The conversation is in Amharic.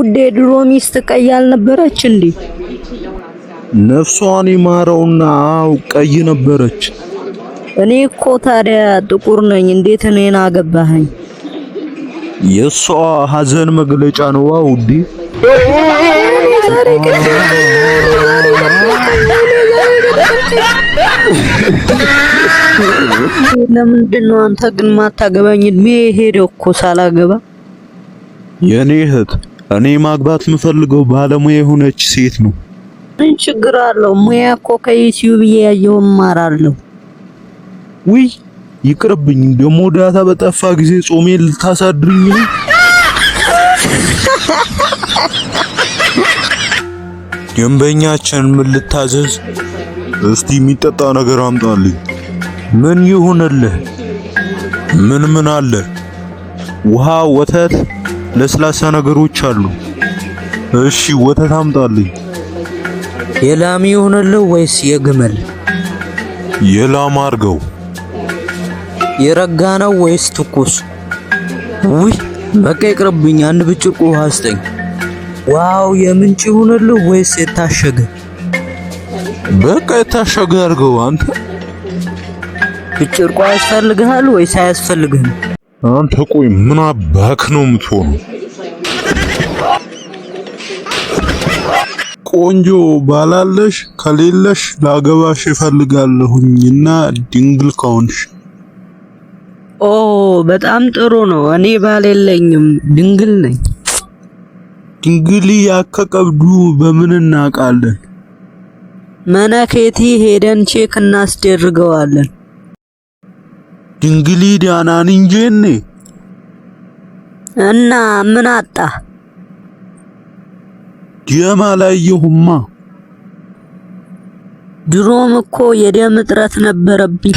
ውዴ፣ ድሮ ሚስት ቀይ አልነበረች እንዴ? ነፍሷን ይማረውና አው ቀይ ነበረች። እኔ እኮ ታዲያ ጥቁር ነኝ። እንዴት እኔን አገባኸኝ? የሷ ሀዘን መግለጫ ነው ውዴ። ለምንድን ነው አንተ ግን ማታገባኝ? እድሜ ሄደ እኮ ሳላገባ። የኔ እህት፣ እኔ ማግባት የምፈልገው ባለሙያ የሆነች ሴት ነው። ምን ችግር አለው? ሙያ እኮ ከዩቲዩብ እያየሁ እማራለሁ። ውይ ይቅርብኝ። ደሞ data በጠፋ ጊዜ ጾሜን ልታሳድርኝ ነው? ደንበኛችን ምን ልታዘዝ? እስቲ የሚጠጣ ነገር አምጣልኝ። ምን ይሁንልህ? ምን ምን አለ? ውሃ፣ ወተት፣ ለስላሳ ነገሮች አሉ። እሺ ወተት አምጣልኝ። የላም ይሁንልህ ወይስ የግመል? የላም አድርገው። የረጋ ነው ወይስ ትኩስ? ውይ በቃ ይቅርብኝ፣ አንድ ብርጭቆ ውሃ ስጠኝ። Wow፣ የምንጭ ይሁንልህ ወይስ የታሸገ? በቃ የታሸገ አድርገው። አንተ ብርጭቆ ያስፈልግሃል ወይስ አያስፈልግህም? አንተ ቆይ ምን አባክ ነው የምትሆነው? ቆንጆ ባላለሽ ከሌለሽ ላገባሽ እፈልጋለሁኝና ድንግል ከሆንሽ። ኦ በጣም ጥሩ ነው። እኔ ባል የለኝም፣ ድንግል ነኝ። ድንግል ያከቀብዱ በምን እናውቃለን? መነኬቲ ሄደን check እናስደርገዋለን። ድንግሊ ዳናን እንጄኔ እና ምን አጣ? ደም አላየሁማ። ድሮም እኮ የደም እጥረት ነበረብኝ።